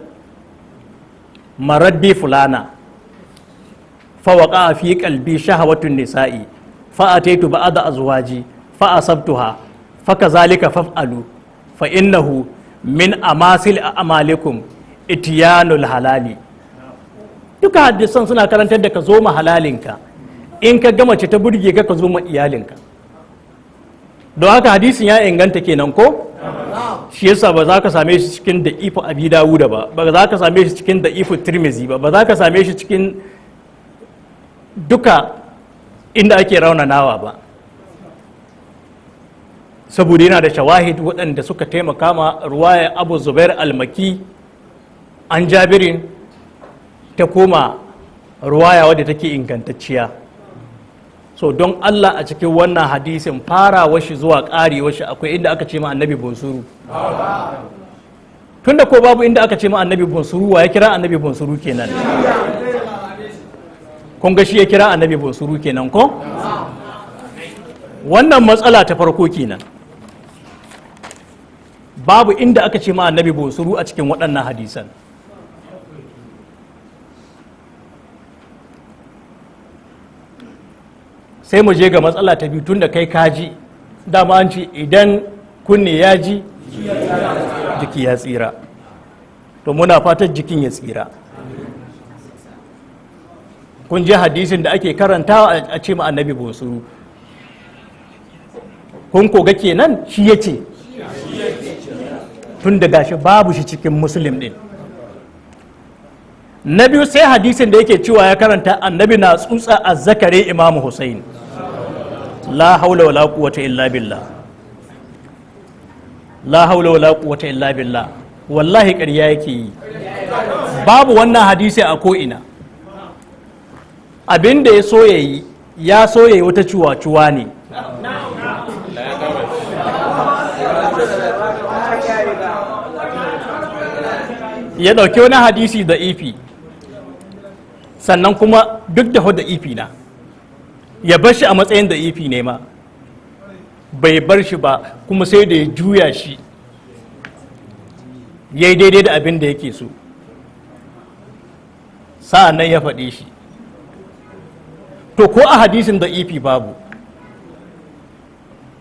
marad bi fulana, fa waqa fi qalbi shahawatun nisa'i, fa ataitu ba'da azwaji fa asabtuha, fa kazalika faf'alu, fa innahu min amasil a'malikum ityanul halali. Duka hadisan suna karantar da ka zo ma halalinka. In ka gama ce ta burge ka, ka zo ma iyalinka. Don haka hadisin ya inganta kenan ko? Shi yasa ba za ka same shi cikin da ifu Abi Dawuda ba, ba za ka same shi cikin da ifu Tirmizi ba, ba za ka same shi cikin duka inda ake raunanawa ba, saboda yana da shawahid waɗanda suka taimaka ma ruwaya Abu Zubair Almaki an Jabirin ta koma ruwaya wadda take ingantacciya. So don Allah, a cikin wannan hadisin, farawa shi zuwa ƙarewa shi, akwai inda aka ce ma annabi bunsuru? Tunda ko babu inda aka ce ma annabi bunsuru, wa ya kira annabi bunsuru kenan? Kun ga shi ya kira annabi bunsuru kenan ko? Wannan matsala ta farko kenan. Babu inda aka ce ma annabi bunsuru a cikin waɗannan hadisan. Sai mu je ga matsala ta biyu. Tun da kai kaji, dama an ce idan kunne ya ji, jiki ya tsira. To muna fatan jikin ya tsira. Kun ji hadisin da ake karantawa a ce ma annabi bunsuru. Kun koga kenan shi ya ce, tun da gashi babu shi cikin Muslim din. Na biyu, sai hadisin da yake cewa ya karanta annabi na tsutsa azzakare Imamu Hussein. La haula wala quwwata illa billah, la haula wala quwwata illa billah. Wallahi ƙarya yake yi, babu wannan hadisi a ko'ina. Abin da ya so yayi, ya so yayi wata cuwa-cuwa ne. Ya ɗauki wani hadisi da ifi, sannan kuma duk da da ifi na ya bar shi a matsayin da ifi ne ma bai bar shi ba, kuma sai da ya juya shi ya yi daidai da abin da yake so, sa'an nan ya faɗe shi. To ko a hadisin da ifi babu.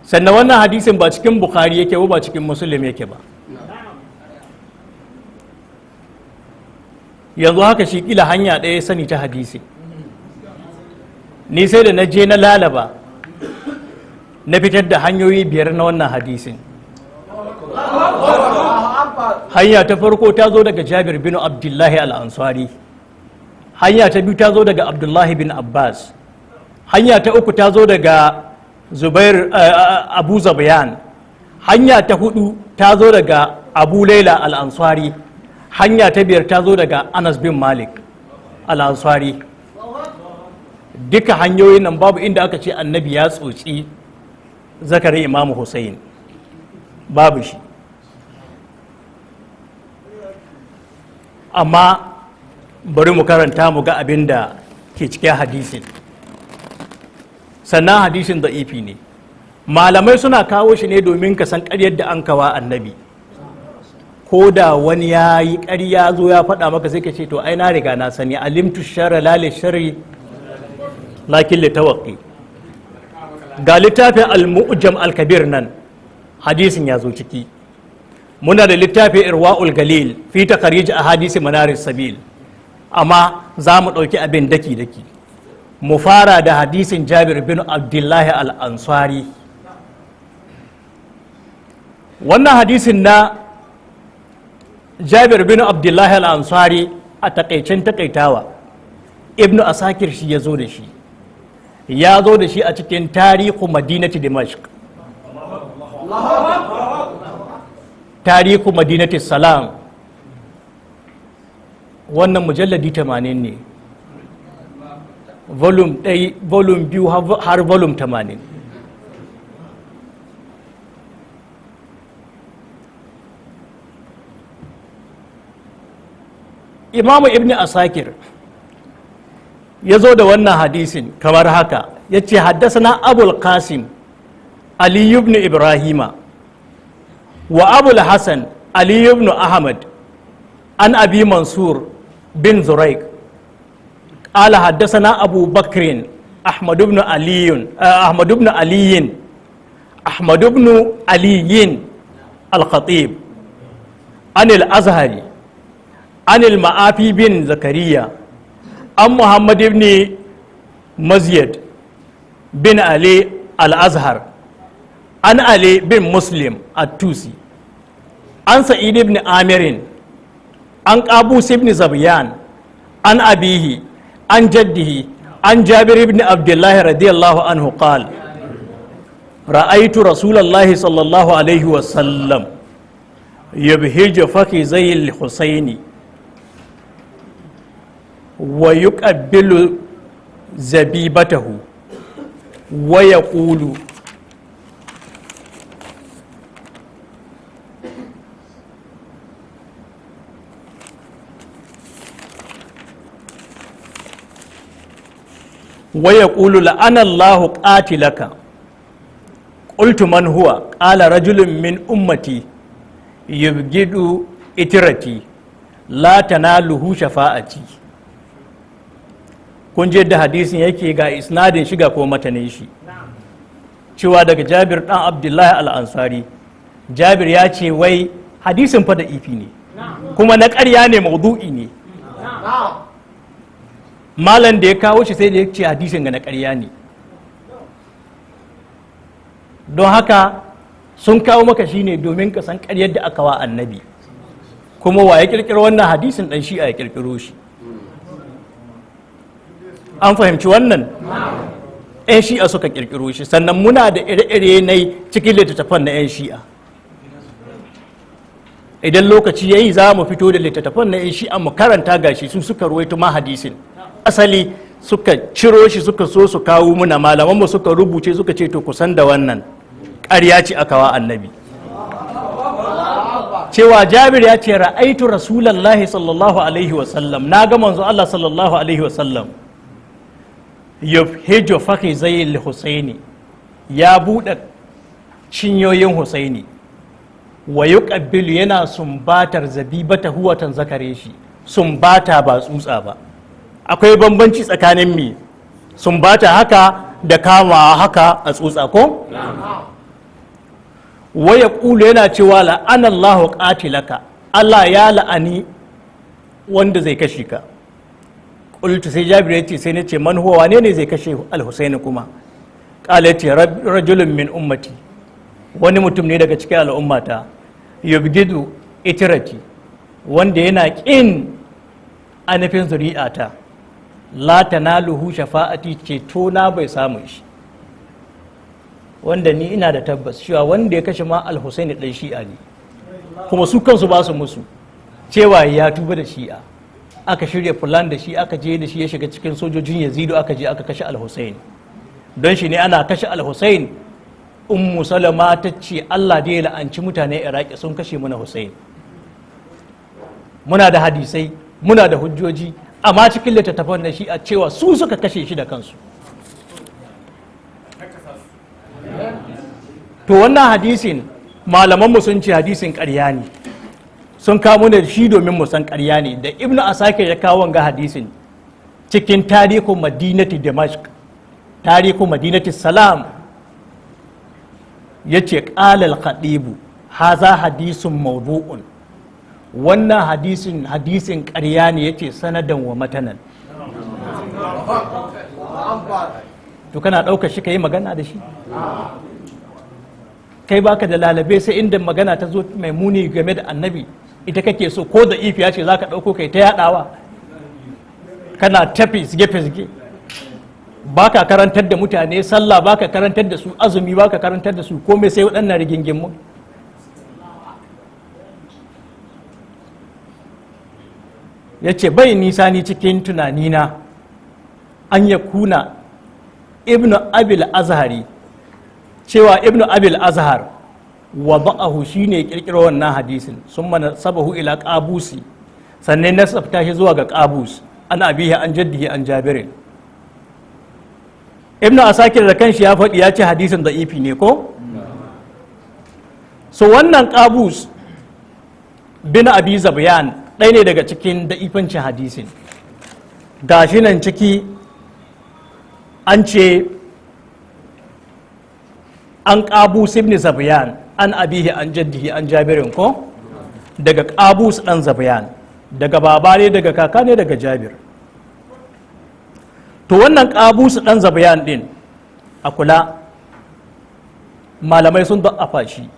Sannan wannan hadisin ba cikin Bukhari yake ba, ba cikin Muslim yake ba. Yanzu haka shi kila hanya ɗaya sani ta hadisi. Ni sai da na je na lalaba na fitar da hanyoyi biyar na wannan hadisin. Hanya ta farko ta zo daga Jabir bin Abdullahi Al-Ansari, hanya ta biyu ta zo daga Abdullahi bin Abbas, hanya ta uku ta zo daga Zubair Abu Zabayan, hanya ta hudu ta zo daga Abu Laila Al-Ansari, hanya ta biyar ta zo daga Anas bin Malik Al-Ansari. Duka hanyoyin nan babu inda aka ce annabi ya tsotsi zakarin Imamu Hussein, babu shi. Amma bari mu karanta mu ga abin da ke cikin hadisin. Sannan hadisin da'ifi ne. Malamai suna kawo shi ne domin ka san ƙaryar da an kawa annabi. Ko da wani ya yi ƙarya zo ya faɗa maka, sai ka ce, "To ai na riga na sani, alimtu sharra la li sharri lakin li tawaqqi." Ga littafin Al-Mu'jam Al-Kabir nan, hadisin ya zo ciki. Muna da littafin Irwa'ul Galil fi takhrij ahadisi manaris sabil. Amma za mu ɗauki abin daki daki. Mu fara da hadisin Jabir bin Abdullahi Al-Ansari. Wannan hadisin na Jabir bin Abdullahi al-Ansari a takaicen takaitawa, Ibnu Asakir shi ya zo da shi, ya zo da shi a cikin Tarihu Madinati Dimashq, Tarihu Madinati Salam. Wannan mujalladi 80 ne, volume 1, volume 2, har volume 80. Imamu Ibn Asakir ya zo da wannan hadisin kamar haka, ya ce: Haddasa Abul Qasim Ali ibn Ibrahima wa Abul Hassan Ali ibn Ahmad an Abi Mansur bin Zuraik قال حدثنا أبو بكر أحمد بن علي أحمد بن علي أحمد بن علي الخطيب عن الأزهري عن المعافي بن زكريا عن محمد بن مزيد بن علي الأزهر عن علي بن مسلم التوسي عن سعيد بن عامر عن قابوس بن زبيان عن أبيه عن جده عن جابر بن عبد الله رضي الله عنه قال: رأيت رسول الله صلى الله عليه وسلم يبهج فخذي الحسين ويقبل زبيبته ويقول: ويقول لعن الله قاتلك. قلت: من هو؟ قال: رجل من أمتي يبغض إترتي لا تناله شفاعتي. Kun je da hadisin yake, ga isnadin shi, ga kuma matanin shi, cewa daga Jabir dan Abdullahi al-Ansari. Jabir ya ce wai hadisin fa da ifi ne, kuma na ƙarya ne, maudu'i ne. Malam da ya kawo shi sai da ya ce hadisin ga na ƙarya ne. Don haka sun kawo maka shi ne domin ka san ƙaryar da aka wa Annabi. Kuma wa ya ƙirƙiro wannan hadisin? Ɗan Shi'a ya ƙirƙiro shi. An fahimci wannan? 'Yan Shi'a suka ƙirƙiro shi. Sannan muna da ire-ire na cikin littattafan na 'yan Shi'a. Idan lokaci ya yi, za mu fito da littattafan na 'yan Shi'a mu karanta. Gashi su suka ruwaito ma hadisin, asali suka ciro shi, suka so su kawo muna, malamanmu suka rubuce, suka ce to kusan da wannan ƙarya ce aka wa Annabi. Cewa Jabir ya ce: ra'aitu Rasulallahi sallallahu alaihi wasallam, na ga manzo Allah sallallahu alaihi wasallam, yufhiju fakhizai Husaini, ya buɗe cinyoyin Husaini, wa yuqabbilu, yana sumbatar, zabibata huwatan zakare shi. Sumbata ba tsutsa ba. Akwai bambanci tsakanin mi sumbata haka da kama haka a tsutsa ko. Waya ƙulu, yana cewa: la'anallahu qatilaka, Allah ya la'ani wanda zai kashe ka. Qultu, sai Jabir ya ce, sai nace: man huwa? Wane ne zai kashe Al-Husaini? Kuma qala, yace: rajulun min ummati, wani mutum ne daga cikin al'ummata, yubgidu itirati, wanda yana ƙin anafin zuri'ata, la tanaluhu shafa'ati, ceto na bai samu shi. Wanda ni ina da tabbas cewa wanda ya kashe ma Al-Husaini ɗan Shi'a ne, kuma su kansu ba su musu cewa ya tuba da Shi'a. Aka shirya fulan da shi, aka je da shi, ya shiga cikin sojojin Yazidu, aka je aka kashe Al-Husaini. Don shi ne ana kashe Al-Husain, Ummu Salama ta ce: Allah da ya la'anci mutane Iraki, sun kashe mana Husain. Muna da hadisai, muna da hujjoji, amma cikin littattafan na Shi'a cewa su suka kashe shi da kansu. To wannan hadisin malamanmu sun ce hadisin ƙarya ne. Sun kawo da shi domin mu san ƙarya ne. Da Ibnu Asakir ya kawo wanga hadisin cikin Tarihu Madinati Damashq, Tarihu Madinati Salam, ya ce: ƙalal khadibu haza hadisun mawdu'un, wannan hadisin hadisin ƙarya ne, ya ce sanadan wa matanan. To kana ɗaukar shi ka yi magana da shi? Kai baka da lalabe sai inda magana ta zo mai muni game da Annabi. Ita kake so ko da ifiya ce za ka ɗauko kai ta yaɗawa, kana ta fisge-fisge, ba ka karantar da mutane sallah, ba ka karantar da su azumi, ba ka karantar da su komai sai waɗannan rigingimu. Ya ce bai nisa ni cikin tunanina an ya kuna Ibnu Abil Azhari, cewa Ibnu Abil Azhar wa ba'ahu shine kirkiro wannan hadisin, sun mana sabahu ila Qabusi, sannan nasabta shi zuwa ga Qabus, an abihi an jaddihi an Jabirin. Ibnu Asakir da kanshi ya faɗi, ya ce hadisin da'ifi ne ko. So wannan Qabus bin Abi Zabyan ɗaya ne daga cikin da'ifancin hadisin. Gashi nan ciki an ce an Qabus ibn Zabyan an abihi an jaddihi an Jabirin ko, daga Qabus ɗan Zabyan, daga baba ne, daga kaka ne, daga Jabir. To wannan Qabus ɗan Zabyan ɗin, a kula, malamai sun da'afa shi.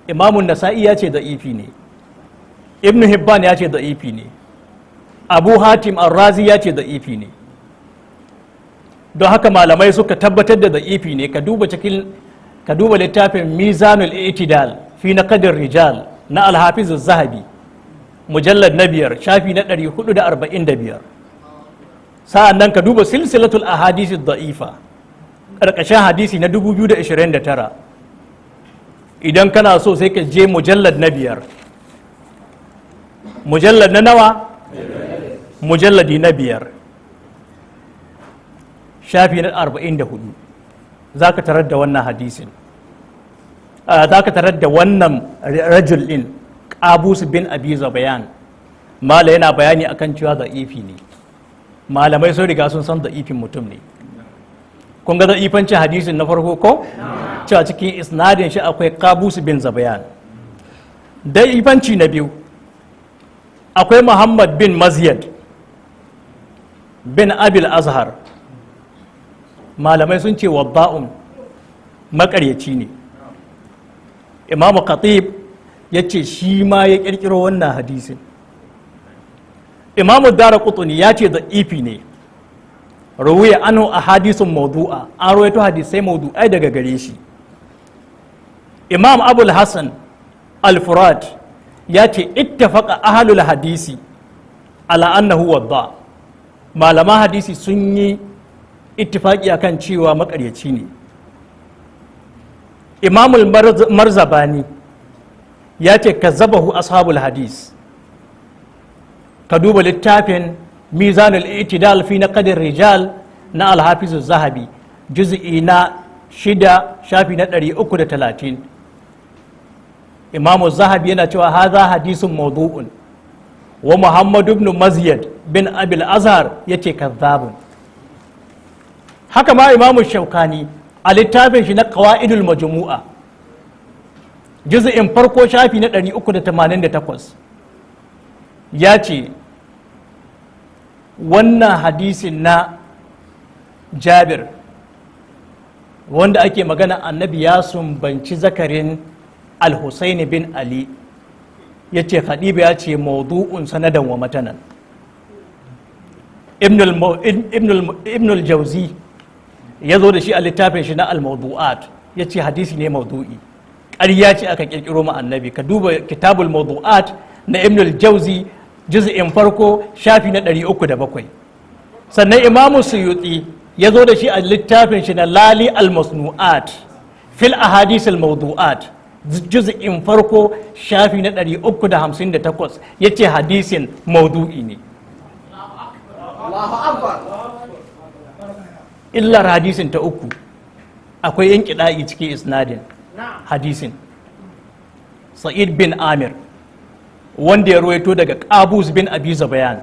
Imamun Nasa'i ya ce da'ifi ne, Ibn Hibban ya ce da'ifi ne, Abu Hatim Ar-Razi ya ce da'ifi ne. Don haka malamai suka tabbatar da da'ifi ne. Ka duba cikin, ka duba littafin Mizanul I'tidal fi Naqdir Rijal na Al-Hafiz Az-Zahabi, mujallad na 5, shafi na 445. Sa'an nan ka duba Silsilatul Ahadith Da'ifa, ƙarƙashin hadisi na 2029. Idan kana so sai ka je mujallad na 5, mujallad na nawa? Mujalladi na 5, shafi na 44, za ka tarar da wannan hadisin, za ka tarar da wannan rajul ɗin, Qabus bin Abi Zabayan. Mala yana bayani akan cewa da'ifi ne. Malamai sun riga sun san da'ifin mutum ne. Kun ga da'ifancin hadisin na farko ko? Cewa cikin isnadin shi akwai Qabus bin Zabayan. Da'ifanci na biyu, akwai Muhammad bin Mazyad bin Abil Azhar. Malamai sun ce wabba'un, makaryaci ne. Imamu Khatib ya ce shi ma ya kirkiro wannan hadisin. Imamu Dara Kutuni ya ce da ifi ne, ruwiya anhu a hadisun mawdu'a, an rawaito hadisai mawdu'ai daga gare shi. Imam Abul Hassan Al-Furat ya ce ittafaqa ahlul hadisi ala annahu wadda. Malaman hadisi sun yi ittifaki akan cewa makaryaci ne. Imamul Marzabani ya ce kazzabahu ashabul hadis. Ka duba littafin Mizanul I'tidal fi Naqdir Rijal na Al-Hafiz Zahabi, juz'i na 6, shafi na 330. Imamu Zahabi yana cewa hadha hadisun mawdu'un, wa Muhammad ibn Mazyad bin Abil Azhar yace kazzabun. Haka ma Imamu Shaukani a littafin shi na Qawaidul Majmu'a, juz'in farko, shafi na 388, ya ce wannan hadisin na Jabir wanda ake magana annabi ya sumbanci zakarin Al-Husaini bin Ali, ya ce Khadiba ya ce maudu'un sanadan wa matanan. Ibn al-Jauzi ya zo da shi a littafin shi na Al-Mawdu'at, ya ce hadisi ne maudu'i, ƙarya ce aka ƙirƙiro ma annabi. Ka duba Kitabul Mawdu'at na Ibn al-Jauzi, juz'in farko, shafi na 307. Sannan Imamu Suyuti ya zo da shi a littafin shi na Lali al-Masnu'at fil Ahadith al-Mawdu'at, juz'in farko, shafi na 358, ya ce hadisin maudu'i ne. Illar hadisin ta uku, akwai yan kiɗa'i cikin isnadin hadisin. Sa'id bin Amir wanda ya ruwaito daga Qabus bin Abi Zabayan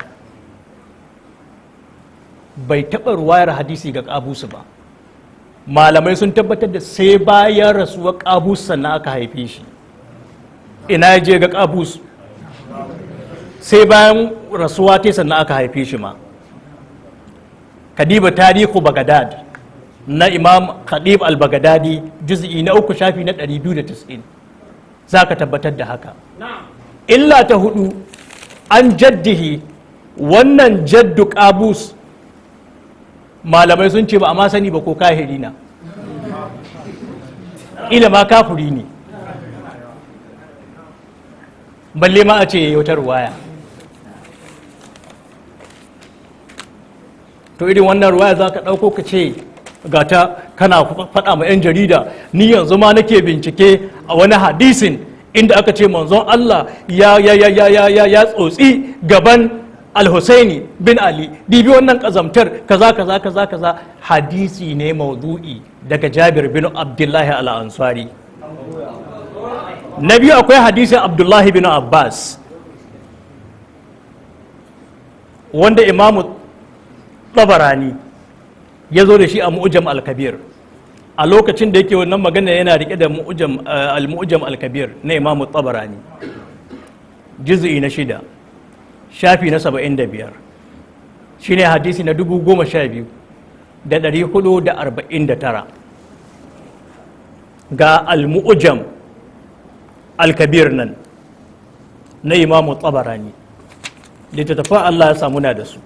bai taɓa ruwayar hadisi ga Qabus ba. Malamai sun tabbatar da sai bayan rasuwar Qabus sannan aka haife shi. Ina ya je ga Qabus? Sai bayan rasuwa ta sannan aka haife shi ma. Kadiba Tarihu Bagadad na Imam Khadib Al-Bagadadi, juz'i na 3, shafi na 290, za ka tabbatar da haka. Illa ta hudu, an jaddihi, wannan jaddu Qabus, malamai sun ce ba a ma sani ba ko kahiri na, ila ma kafuri ne, balle ma a ce ya wata ruwaya. To irin wannan ruwaya za ka ɗauko ka ce ga ta kana faɗa ma 'yan jarida, ni yanzu ma nake bincike a wani hadisin inda aka ce manzon Allah ya ya ya ya ya ya ya tsotsi gaban Al-Husaini bin Ali, dibi wannan kazamtar, kaza kaza kaza kaza. Hadisi ne maudu'i daga Jabir bin Abdullahi Al-Ansari. Na biyu, akwai hadisin Abdullahi bin Abbas wanda Imamu Tabarani ya zo da shi a Mu'jam Al-Kabir. A lokacin da yake wannan magana yana rike da Mu'jam Al-Mu'jam Al-Kabir na Imamu Tabarani, juz'i na 6, shafi na 75, shine hadisi na 12,449. Ga Al-Mu'jam Al-Kabir nan na Imamu Tabarani. Littattafan Allah ya samu na da su.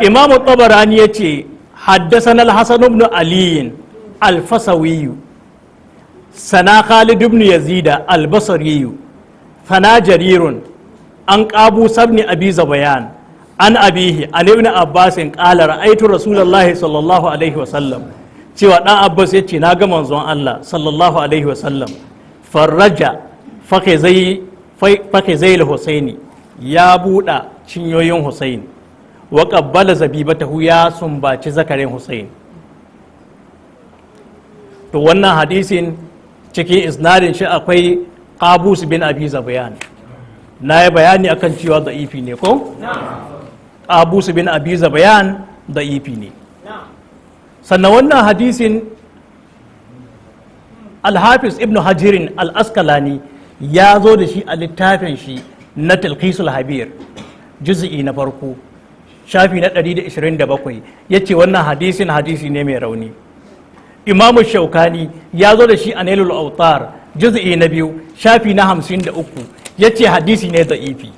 Imamu Tabarani ya ce haddasana al-Hasan ibn Ali al-Fasawi, sana Khalid ibn Yazid al-Basri, sana Jarirun an Qabu sabni Abi Zabayan an abihi an Ibn Abbas qala ra'aytu Rasulullahi sallallahu alaihi wa sallam. Cewa dan Abbas ya ce na ga manzon Allah sallallahu alaihi wa sallam farraja fakhizai al-Husaini, ya buɗa cinyoyin Husaini, wa qabbala zabibatahu, ya sumbaci zakarin Husaini. To wannan hadisin cikin isnadin shi akwai Qabus bin Abi Zabayan. Na yi bayani akan cewa da'ifi ne ko? Qabus bin Abi Zabayan da'ifi ne. Sannan wannan hadisin Al-Hafiz Ibn Hajirin Al-Askalani ya zo da shi a littafin shi na Talqisul Habir, juz'i na farko, shafi na 127, ya ce wannan hadisin hadisi ne mai rauni. Imamu Shaukani ya zo da shi a Nailul Autar, juz'i na 2, shafi na 53, ya ce hadisi ne da'ifi.